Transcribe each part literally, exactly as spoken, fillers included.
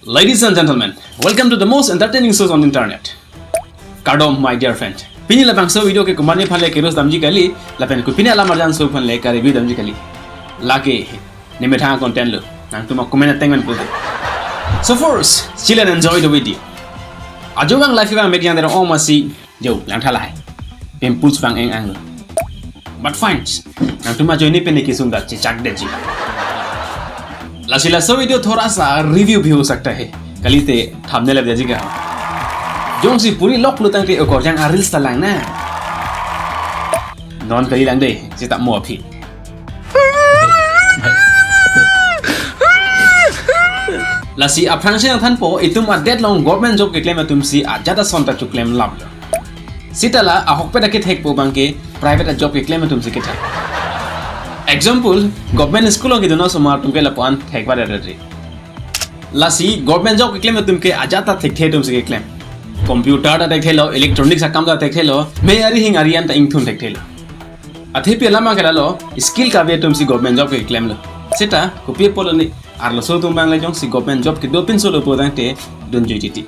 Ladies and gentlemen, welcome to the most entertaining shows on the internet. Kardom, my dear friend. Pini labangso video ke komatne aphan le ke-roast damji kali, lapen kopine alam arjan so aphan le ka-review damji kali. Lake, nemethang content lo, nangtum comment ateng men puta. So first, chill and enjoy the video. Ajo abang life abang mek jang der om asi, jo, langtha lahai. Pimples abang eng-ang lo. But fine, nangtum ajoine pen kesung da chechak detji. Lasi laso video thora sa review bhi ho sakta hai. Kalite thumbnail abjaji ka. Jongsi puri lok lo tangte okorjang a-reels ta lang na. Non kali lang de, seta mo aphi. Lasi aphrangsi nangthanpo, itum adet along government job keklem atumsi ajat ason ta choklem lap. Seta la ahokpet akethekpo abangke private a-job keklem atumsi kethek. Example, government school along kedun asomar atum ke lapu-an thekvadet ri. Lasi government job keklem atum ke ajat ta thekthe atumsi keklem. Computer ta thekthelo, electronics akam ta thekthelo, me ari hing ari an ta ingthun thekthelo. Athepi alam ke lalo, skill kave atumsi government job keklemlo. Seta, kopi apotlo ne, arloso atum abang le jongsi government job kedo pinso lo pu tangte dunjui titi.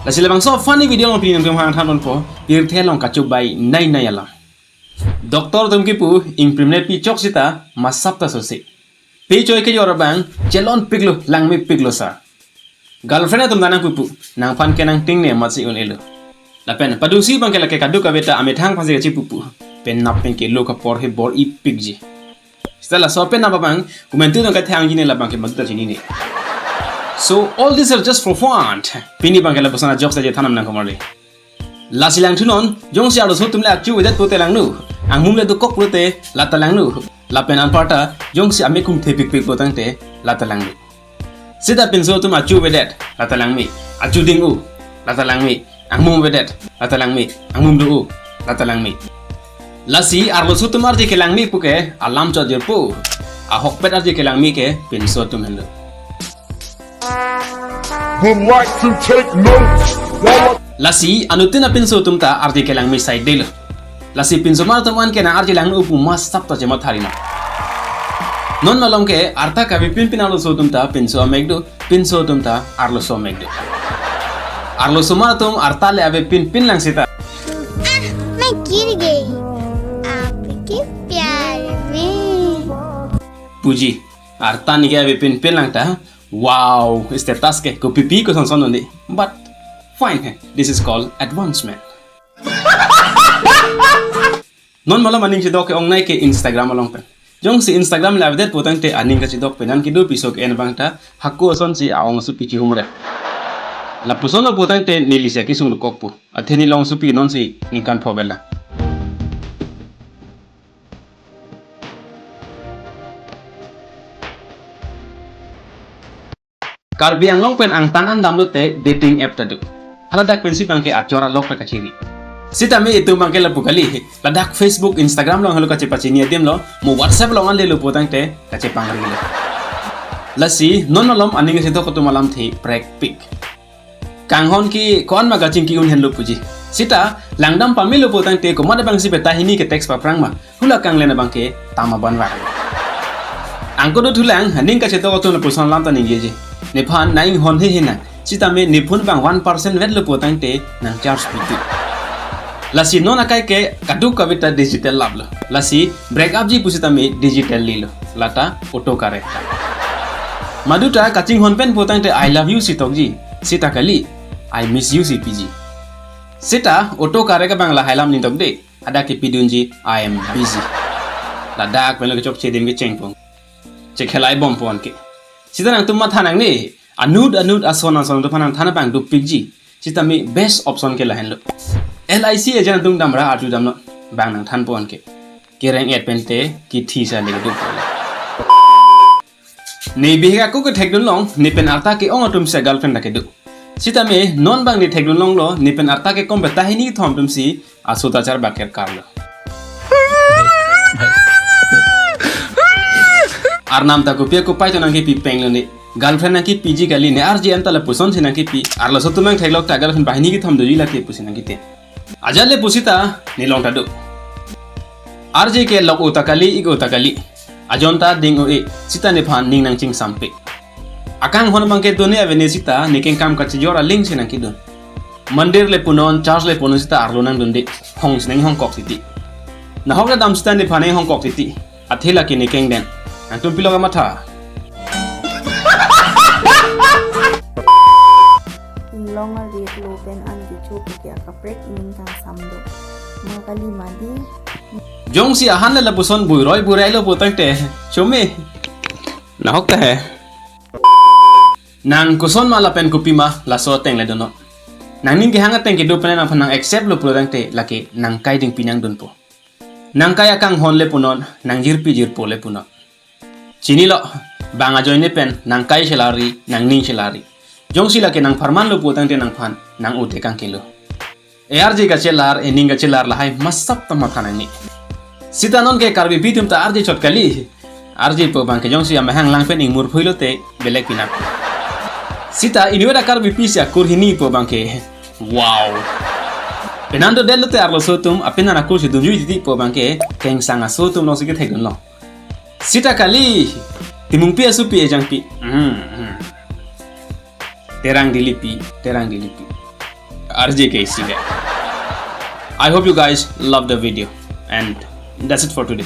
Lasi labangso funny video along pini nangtum aphan thanponpo, pirthe along kachubai nai nai alam. Doctor atum kipu, ingprim le pi chok seta, masap ta sose. Pi choi kejor abang, chelon piklo, langme piklo sa. Girlfriend atum ta nangpupu, nangphan ke nangtingne amatsi un-elo. Lapen, padusi abangke lake kadokave ta amethang aphansi kachipupu. Penap pen kelo kapor he bor-ipikji. Seta laso penap abang, komantu nang kathangji ne labangke maduta chinine. So, all these are just for fun. Pini abangke lapuson a-jokes ta chethan nang komarli. Lasi langthunon, jongsi arloso atum le achu avedet pute langno. Angmum le dokok pute, lata langno. Lapen anparta, jongsi amekum thepikpik pu tangte, lata langno. Seta pinso atum achu avedet, lata langme. Achu ding-o, lata langme. Angmum avedet, lata langme. Angmum do-o, lata langme. Lasi arloso atum arje kelangme puke, alam chot jirpo. Ahokpet arje kelangme ke, pinso atum henlo. Would like to take notes while I Lasi, anuttin apinso atum ta arje kelangme saidelo. Lasi pinsomar atum an ke nang arje langno pu masap ta chematha rina. Non malom ke arta kave pinpin arloso atum ta pinso amek do, pinso atum ta arloso amek do. Arlosomar atum arta le ave pinpin lang seta. Ah, मैं गिर गई। आपके प्यार में। Puji, arta neke ave pinpin lang ta. Wow, status ke kopipi kosonson undi. But fine hai, this is called advancement. Non malom aning chedok ke-ongnei ke Instagram along pen. Jongsi Instagram le avedet pu tangte aning kachedok penan kedo piso ke-en abang ta hako asonsi a-ong asupi chihumre. Lapuson lo pu tangte neli si akesung dokok pu. Athe neli ong asupi nonsi ningkan pho bela. Karbi Anglong pen angtan an damlote dating app ta do. Haladak pensi abangke achor alok ta kachiri. Sitame itum abangke lapu kali, ladak Facebook, Instagram along henlo kachepachini adim lo, mo WhatsApp along an lelo pu tangte kachepangrilo. Lasi, non malom aning kachedok atum alamthe prekpik. Kanghon ke ko-an ma kachingki un henlo puji. Seta, langdam pamelo pu tangte komat abangsi beta hini ke text paprang ma. Hula kanglen abangke tama banvar. Angko dothulang, aning kachedok atum lapuson alam ta ningjeji. Nephan nang inghon he hina. Sitame nephone abang one percent vetlo pu tangte nang charge pitu. Lasi non akai ke kadokave ta digital lap lo. Lasi break up ji pusitame digital lilo. Lata auto correct. Maduta kachinghon pen pu tangte I love you si tokji. Seta kali, I miss you si piji. Seta auto correct abang lahai alam ningtokde. Hadak kepidunji, I am busy. Ladak penlo kechokche adim kechengpon. Chekhelai bom pon ke. Seta nangtum matha nangne. Anut anut ason ason atum aphan nangthan abang dopikji. Sitame best option ke lahenlo. L I C agent atum damra arju damlo. Bang nangthan pon ke. Kereng-et pente kithi sa le do. Ne bihek ako kethekdun long, ne pen arta ke-ong atumsi a-girlfriend ta kedo. Sitame, non abang ne thekdun longlo, ne pen arta kekom beta hini kethom atumsi, aso ta char baker karlo. Arnam ta kopi ako pai to nangkepi penglo ne. Girlfriend nangkepiji kali ne arje anta lapusonsi nangkepi. Arloso atum nangtheklok ta girlfriend banghini kethom doji lake pusi nangkete. Ajat le pusita, ne long ta do. Arje ke lok-o ta kali, ik-o ta kali. Ajon ta ding-o-e, sita nephan ning nangchingsampe. Akanghon abangke done avene sita nekeng kam kachijor aling si nangkedun. Mandir le punon, church le punon sita arlo nangdunde. Hong si nanghongkok titi. Nahok kedam sita nephan nanghongkok titi. Athe lake nekeng den. Nangtum pilo kamatha? Inglong arit lo pen an kecho pike akaprek ining kangsam do. Mo kali madi. Jongsi ahan le lapuson buiroi buirai lo putangte. Chome. Nahok ta he. Nang koson ma lapen kopima laso ateng le donon. Nangning kehang ateng kedo pen nangphan nang accept lo putangte lake nangkai dingpi nangdunpo. Nangkai akanghon le punon, nangjirpi jirpo le punon. Chinilo, bang ajoine pen nangkai chelari, nangning chelari. Jongsi lake nangpharman lo putangte nangphan nang-ote kangkelo. E R J kachelar, ening kachelar lahai masap ta matha nangne. Sita nonke Karbipi atum ta R J chot kali. R J pu abangke jongsi amahang lang pen ingmur phui lote belek pinang. Sita inut a Karbipi si akur hini pu abangke. Wow. Penan do det lote arloso atum, apenan akur si dunjui titi pu abangke, kengsang aso atum alongsi kethekdunlo. Sita kali, Timungpi asupi ejangpi. Hmm, hmm. Terang dilipi, terang dilipi. R J ke isi le. I hope you guys love the video. And that's it for today.